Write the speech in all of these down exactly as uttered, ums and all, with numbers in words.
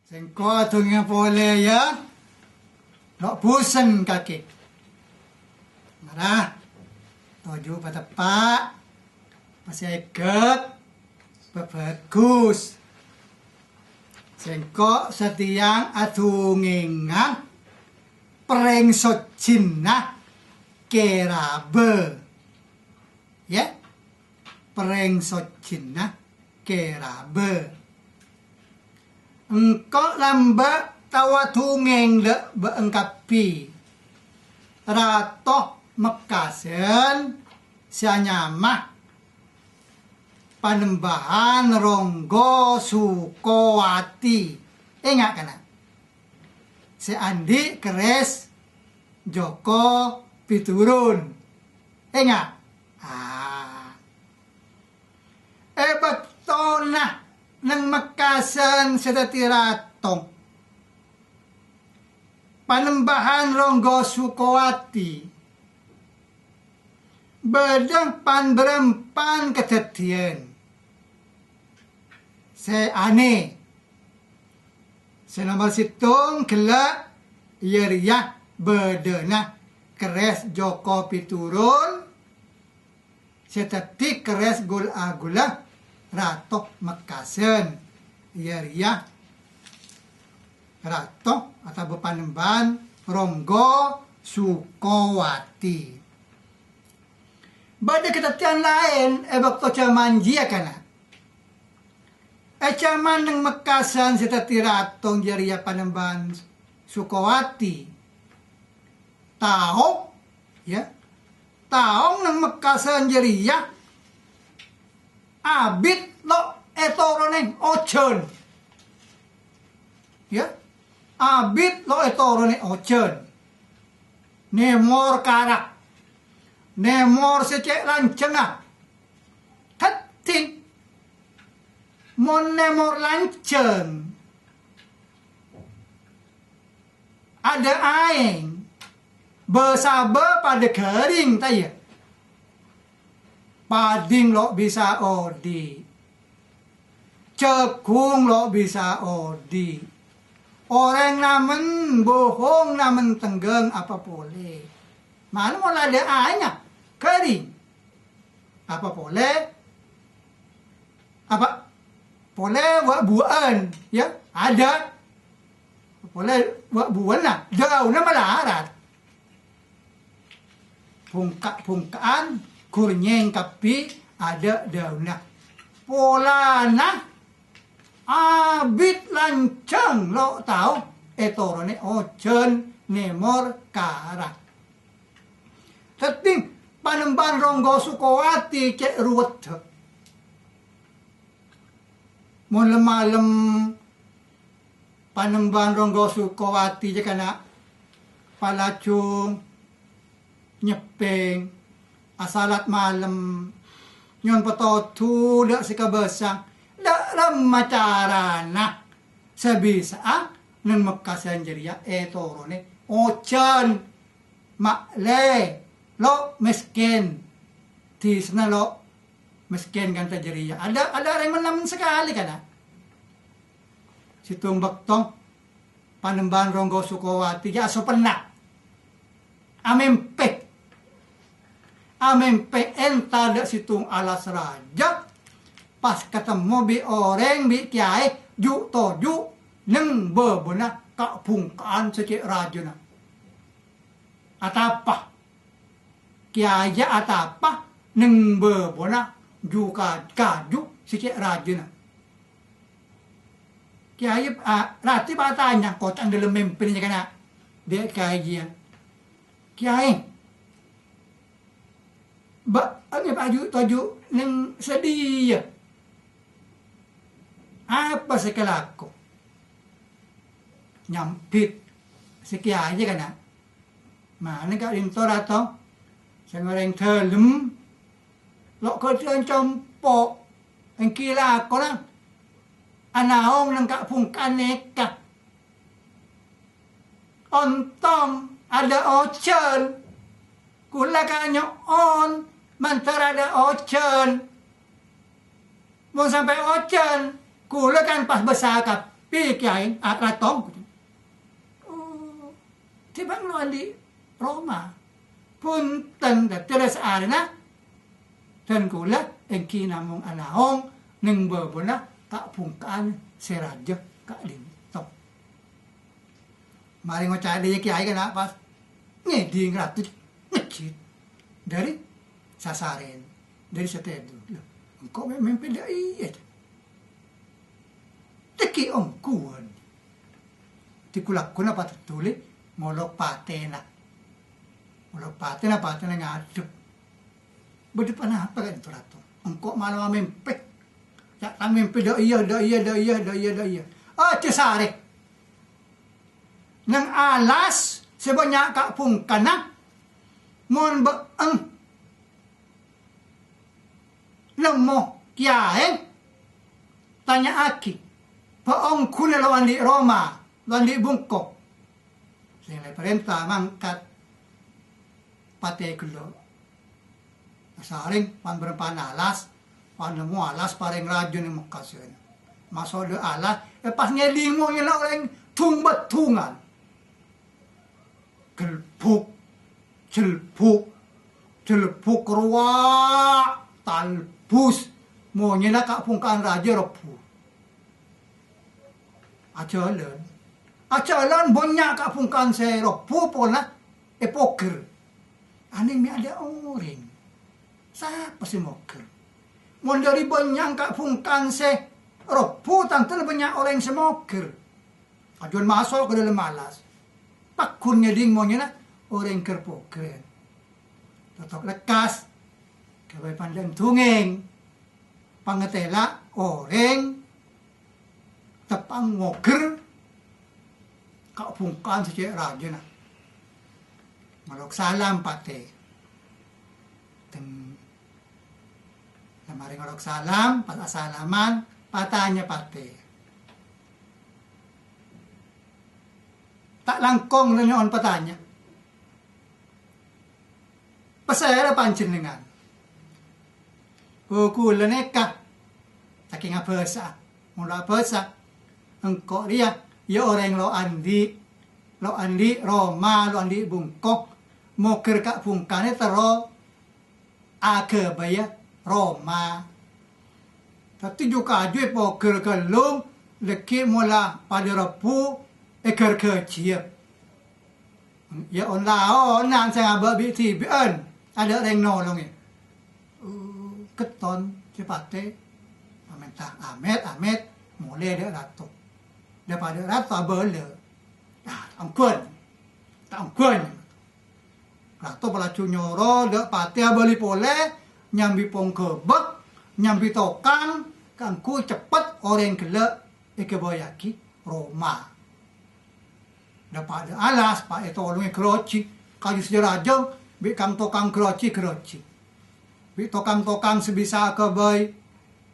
Sèngko' adhungèng polè, yâ. Lo' busen kakè. Mara. Toju' pateppa'. Pasèghet. Pabhâghus. Sèngko' satèya adhungèngan pèrèng sojjhina kèrabâ. Yâ. Pèrèng sojjhina kèrabâ. Engko' lambâ' tao adhungèng dâ' bâ'na kabbhi. Rato Mekkasân sè anyama Panembahan Ronggo Sukowati. Enga', kana'? Sè andi' kerrès Joko Piturun. Enga'? Ah. È bâktona Neng Mekkasân sè dhâddhi rato, Panembahan Ronggo Sukowati, bâdâ pan-bârâmpan kadhâddhiyân sè anè. Sè nomer sèttong ghellâ', iyâ rèya bâdâna kerrès Joko Piturun, sè dhâddhi kerrès ghul-aghulâ Rato Mekkasân, iyâ rèya Rato otabâ Panembahan Ronggo Sukowati. Bâdâ kadhâddhiyân laèn è bâkto jhâman jiyâ, kana'. È jhâman Neng Mekkasân sè dhâddhi rato jârèya Panembahan Sukowati. Taong, yâ, taong Neng Mekkasân jârèya abit lo' ètoronè ojhân. Yâ, abit lo' ètoronè ojhân. Nèmor kara. Nèmor sè cè' lanjhângnga. Dhâddhi, mon nèmor lanjhâng, adâ' aèng, bâ-sabâ padâ ghâring, ta' iyâ? Pading lo' bisa odi'. Jhâghung lo' bisa odi'. Orèng namen bohong, namen tengghâng apa polè. Mala mon la adâ' aèngnga, ghâring. Apa polè? Apa polè wa'-buwa'an, yâ, adâ'. Polè wa'-buwa'anna, dâunna malarat. Bhungka'-bhungka'an, ghurnyèng kabbhi adâ' dâunna. Polana abit lanjhâng lo' tao ètoronè ojhân nèmor kara. Dhâddhi, Panembahan Ronggo Sukowati cè' ruweddhâ. Mon lem-malem Panembahan Ronggo Sukowati jâ kana' palaju nyeppèng, asalat malem, nyo'on patodu dâ' sè kabâsa, dâ' remma carana sè bisa'a Neng Mekkasân jârèya ètoronè ojhân, ma'lè, lo' mèskèn, dhisana lo' mèskèn kantha jârèya. Adâ', adâ' rèng men-namen sakalè, kana'. Sèttong bâkto, Panembahan Ronggo Sukowati jâ' asopenna. Amèmpè. Amèmpè entar dâ' sèttong alas rajâ, pas katemmo bi' orèng, bi' kèyaè, ju'-toju' neng bâbâna ka'-bhungka'an sè cè' rajâna. Atapa. Kèyaè atapa neng bâbâna ju-, ka-, kaju sè cè' rajâna. Kèyaè, a, ratèp atanya, koca'na dâlem mèmpèna jâ kana' dâ' kèyaè jiyâ. Kèyaè, bâ-, angèp aju-toju' neng sè diyâ. Apa sè kalako? Nyambit sè kèyaè jâ kana'. Ma'lè ka'dinto, Rato, sèngko' orèng dâlem, lo' ghâdhuwân compo', èngghi lakona anaong neng ka'-bhungka'an nèka. Ontong adâ' ojhân, kaulâ kan nyo'on mandhâr adâ' ojhân. Mon sampè' ojhân, kaulâ kan pas bâsakap. Pè kèyaè, a-, ratong. Oh, tèbhâng lo' andi' roma. Bhunten, dhâddhi la saarèna dân kaulâ èngghi namong anaong neng bâbâna ka'-bhungka'an sè rajâ ka'dinto. Marè ngoca' dhâ' iyâ kèyaè kana' pas ngèdhing Ratu ngejjhit dhâri sasarèn, dhâri sè tèdung. Lho, engko' mè-, mèmpè dhâ' iyâ, jâ. Dhâggi' ongghuwân. Dhâggi' lagguna pateddhuli ngolok patèna. Ngolok patèna, patèna ngadhep. Bâdâ ponapa ka'dinto, Ratu? Engko' malem amèmpè. Ca' tang mèmpè dhâ' iyâ, dhâ' iyâ, dhâ' iyâ, dhâ' iyâ, dhâ' iyâ. Ah, jhâ' sarè. Neng alas sè bânnya' ka'-bhungka'anna, mon bâ'eng nemmo kèyaè, tanya'aghi, "Bâ' ongghuna lo' andi' roma, lo' andi' bungko?" Sè èparènta mangkat patè ghellâ'. Sarèng pan bârâmpan alas, pan nemmo alas parèng rajâ neng Mekka sèna. Maso' dhâ' alas, è pas ngèdhing monyèna orèng dhung-bâddhungan. Gelbuk, jelbuk, jelbuk rowa, talbus. Monyèna ka'-bhungka'an rajâ robbhu. Ajhâlân. Ajhâlân bânnya' ka'-bhungka'an sè robbhu polana èpogher. Anèng mè' adâ' orèng. Sapa sè mogher? Mon dhâri bânnya' ka'-bhungka'an sè robbhu, tanto la bânnya' orèng sè mogher. Kajuwân maso' ka dâlem alas. Pagghun ngèdhing monyèna orèng ghâr-pogher. Totop lekkas. Ghâbây pandhâng dhungèng. Pangatèla orèng teppa'na mogher ka'-bhungka'an sè cè' rajâna. Ngolok salam patè. Teng-, la marè ngolok salam, pas asalaman, patanya patè. Ta' langkong la nyo'on patanya. Pasèra panjhennengngan? Oh, kaulâ nèka, sakèng abhâsa. Mon la abhâsa, engko' rèya, yâ orèng lo' andi', lo' andi' roma, lo' andi' bungko, mogher ka'-bhungka'anna terro aghâbâyâ roma. Dhâddhi ju-kaju èpogher ghâllung, dhâggi' mon la padâ robbhu èghâr-ghâjiyâ. Yâ on-laonan sè ngabâ' bi'-dhibi'ân, adâ' rèng nolongè. Uh, getton sè patè, pamènta, "Amèt, amèt, molè dâ' rato." Dâ' padâ rato abâlâ. Ah, ta' ongghuwân. Ta' ongghuwân. Rato palaju nyoro dâ' patè abâli polè, nyambi pongghâbâk, nyambi tokang, kaangghuy ceppet orèng ghellâ' èghâbâyyâghi roma. Dâ' padâ alas, pa' ètolongè ghârojhi, kaju sè rajâ, bi' kang-tokang ghârojhi, ghârojhi. Bi' tokang-tokang sè bisa aghâbây,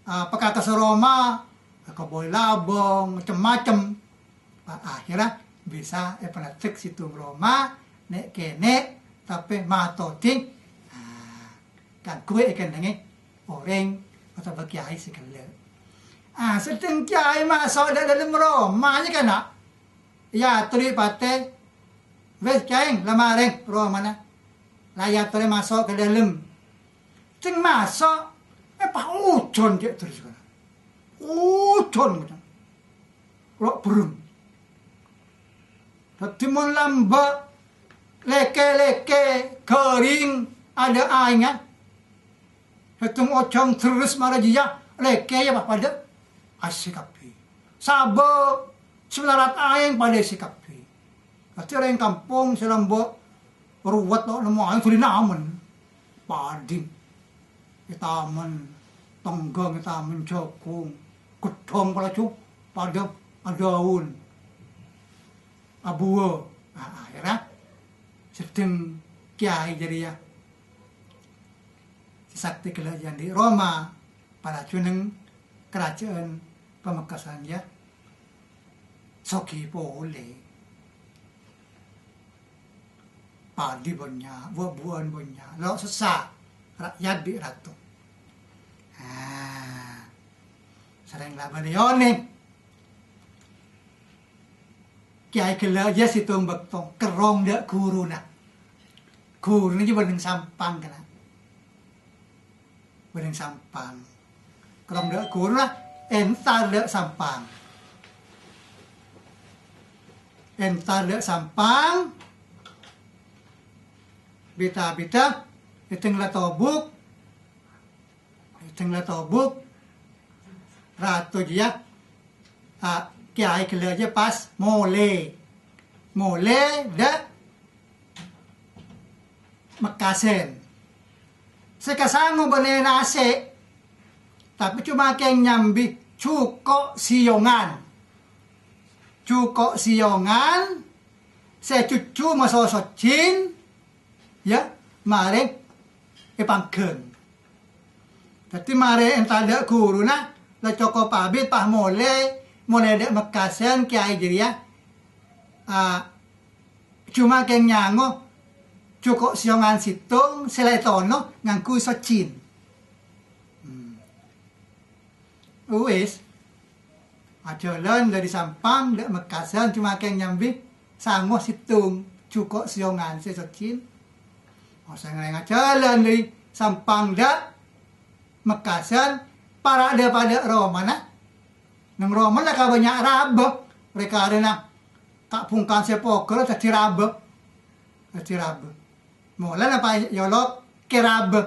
ah, pakakassa roma, aghâbây labâng, macem-macem. Pa-, akhèrra bisa èpanèddhek sèttong roma, nè'-kènè', tapè matodhi, ah, kaangghuy èkennengngè orèng otabâ kèyaè sè ghellâ'. Ah, sèttong kèyaè maso' dâ' dâlem roma, yâ kana'. Èyatorè patè, "Wis, Kèyaè, la marè romana." La èyatorè maso' ka dâlem. Sèttong maso', eh, pas ojon cè' terros kana'. Ojon, ngoca'. Lo' bherreng. Dhâddhi mon lambâ', lèkè-lèkè, ghâring, adâ' aèngnga. Sèttong ojon terros mara jiyâ, lèkè yâ pas padâ èssè kabbhi. Sabâ' sè malarat aèng padâ èssè kabbhi. Dhâddhi orèng kampong sè lambâ' ruwet lo' nemmo aèng dhuli namen. Pading ètamen, tèngghâng ètamen, jhâghung, ghedhong palaju padâ adâun, abuwâ. Ah, akhèrra sèttong kèyaè jârèya sè saktè ghellâ' è andi' roma, palaju neng karajâân Pamekasan, yâ. Soghi polè. Padhi bânnya', bu-buwân bânnya', lo' sossa, ra'yat bi' rato. Ah, sareng la bâli onèng. Kèyaè ghellâ' jâ sèttong bâkto, kerrong dâ' ghuruna. Ghuruna jâ bânnè Sampang kèna. Bânnè Sampang. Kerrong dâ' ghuruna, entar dâ' Sampang. Entar dâ' Sampang. Bita-bita, ètèng la tobuk. Ètèng la tobuk. Rato jiyâ, a, kèyaè ghellâ' jâ pas molè. Molè dâ' Mekkasân. Sè kasango bânnè nasè', tapè coma kèng nyambi jhuko' sèyongan. Jhuko' sèyongan sè cuccu maso soccin, yâ, marè èpangghâng. Dhâddhi marè entar dâ' ghuruna, la cokop abit pas molè, molè dâ' Mekkasân kèyaè jârèya, a, coma kèng nyango jhuko' sèyongan sèttong sè la ètono ngangghuy soccin. Hmm. Uwis. Ajhâlân dâri Sampang dâ' Mekkasân coma kèng nyambi sango sèttong jhuko' sèyongan sè soccin. Osèng rèng ajhâlân dâri Sampang dâ' Mekkasân para' dâ-padâ romana. Neng romana la kabânnya' rabâ, rè-karèna ka'-bhungka'an sè pogghâl dhâddhi rabâ. Dhâddhi rabâ. Molana pas èolok Kè Rabâ.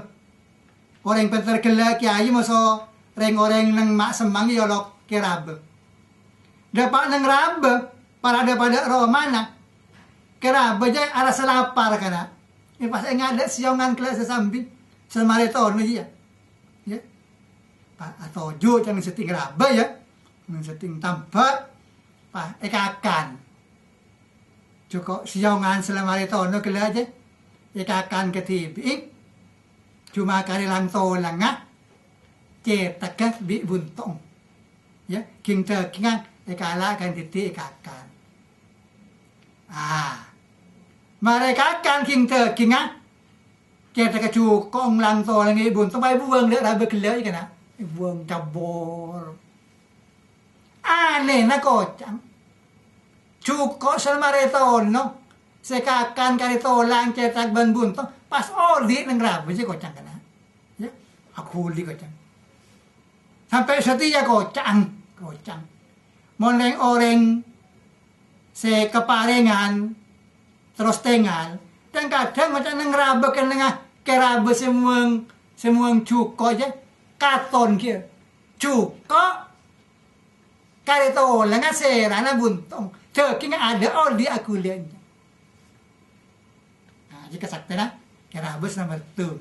Orèng pènter ghellâ' kèyaè maso rèng-orèng neng ma'-, semma'an èolok Kè Rabâ. Dâpa' neng rabâ, para' dâ-padâ romana. Kè Rabâ jâ arassa lapar kana. È pas ènga' dâ' sèyongan ghellâ' sè sambi, sè marè tono jiyâ. Yâ. Pa-, atoju' can sèttèng rabâ, yâ. Can sèttèng tambhâ'. Pas èkakan. Jhuko' sèyongan sè la marè tono ghellâ' jâ èkakan kadhibi'in. Coma karè lang-tolangnga cèthagghâ bi' buntong. Yâ, ghing-dhâghingnga èkala' kan dhiddhi' èkakan. Ah. Marè èkakan ghing-dhâghingnga, cèthagghâ jhuko' lang-tolangnga bi' buntong, pas èbuwâng dâ' rabâ ghellâ' jiyâ kana. Èbuwâng cabor. Anèna koca'na. Jhuko' sè la marè tono, sè èkakan karè tolang cèthagghâ bân buntong, pas odi' neng rabâ jiyâ koca'na kana. Yâ, aghuli koca'na. Sampè' satèya koca'na, koca'na. Mon rèng-orèng sè kaparèngan terros tengal, dhâng-kadhâng ngoca' neng rabâ kennengnga Kè Rabâ sè muwâng, sè muwâng jhuko' jiyâ, katon kèya. Jhuko', karè tolangnga sèrana buntong, dhâghingnga adâ' odi' aghuliyân. Nah, jiyâ kasaktèna Kè Rabâ sè nomer sèttong.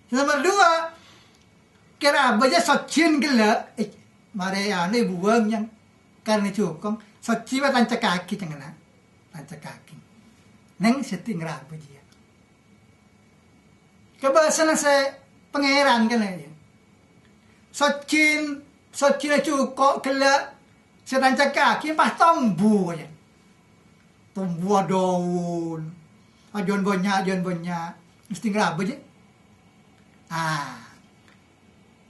Sè nomer duwâ', Kè Rabâ jiyâ soccin ghellâ', eh, marè anu èbuwâng nyang karna jhuko', soccin pas tancakkaghi cengngana. Tancakkaghi. Neng sèttèng rabâ jiyâ. Kabâsana sè Pangèran kana, yâ. Soccin, soccina jhuko' ghellâ' sè tancakkaghi pas tombu, yâ. Tombu adâun. Ajân bânnya', ajân bânnya'. Mestè ngrabâ, jâ. Ah.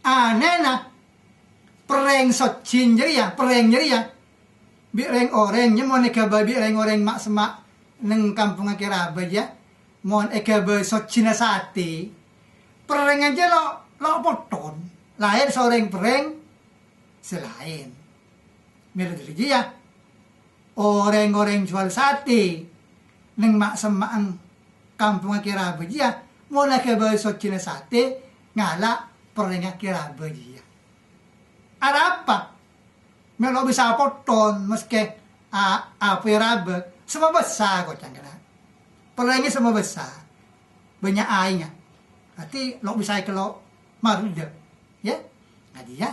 Anèna, perrèng soccin jârèya, perrèng jârèya. Bi' rèng-orèng, yâ, mon èghâbây bi' rèng-orèng ma'-, semma' neng kampongnga Kè Rabâ, yâ. Mon èghâbây soccina satè, perrèngnga jâ lo', lo' potton. Laèn sè orèng perrèng, sè laèn. Mèla dhâri jiyâ, orèng-orèng jhuwâl satè neng ma'-, semma'an kampongnga Kè Rabâ jiyâ, mon èghâbây soccina satè, ngala' perrèngnga Kè Rabâ jiyâ. Arapa? Mè' lo' bisa potton, maskè a-, apa è rabâ, sè mabessa koca'na kana. Perrèngnga sè mabessa, bânnya' aèngnga. Berarti lo' bisa èkello' marudhâ, yâ. Nah, jiyâ,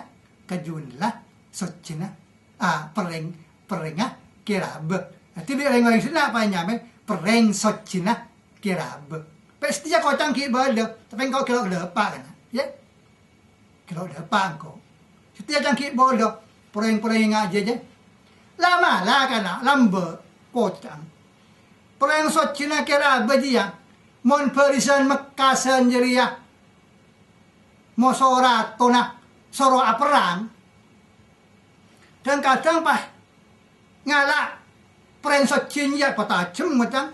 kajunna soccina, a, perrèng-, perrèngnga Kè Rabâ. Berarti bi' rèng-orèng sè napa nyamè perrèng soccina Kè Rabâ. Pèstè jâ koca'na ghi' bâdâ, tapè engko' ghi' lo' dâpa', kana, yâ. Ghi' lo' dâpa' engko'. Satèya can ghi' bâdâ, porèng-porèng ngajhi jâ. La mala kana lambâ' koca'na. Porèng soccina Kè Rabâ jiyâ, mon bârisân Mekkasân jârèya moso ratona soro aperrang, dhâng-kadhâng pas Ngala', perrèng soccè nyèya patajhem, koca'na.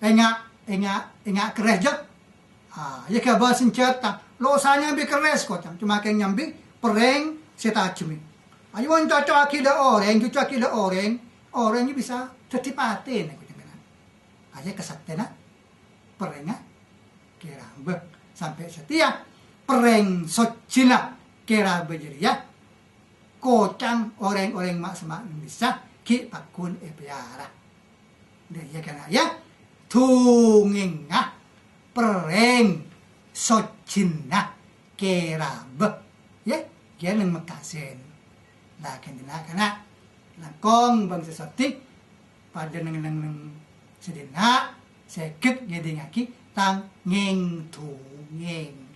Enga', enga', enga' kerrès, jâ. Ah, yâ ghâbây sanjhâta. Lo' osa nyambi kerrès, koca'na. Coma kèng nyambi perrèng sè tajhemmè. Ayo, mon cocco'aghi dâ' orèng, cocco'aghi dâ' orèng, orèng bisa dhâddhi patèna, koca'na. Ayo, kasaktèna perrèngnga kèrabâ. Sampè' satèya perrèng soccèna kèrabâ jârèya koca'na orèng-orèng ma'-, sè ma' Indonesia ghi' pagghun èpèyara. Dâ' iyâ kana', yâ, dhungèngnga perrèng soccèna kèrabâ. Yâ, ghiyâ neng Mekkasèn. La, ghânèka na'-kana', langkong bhângsa Sodi padâ neng-, neng-, neng sè dinna', sèghet ngèdingngaghi tang ngèng-dhungèng.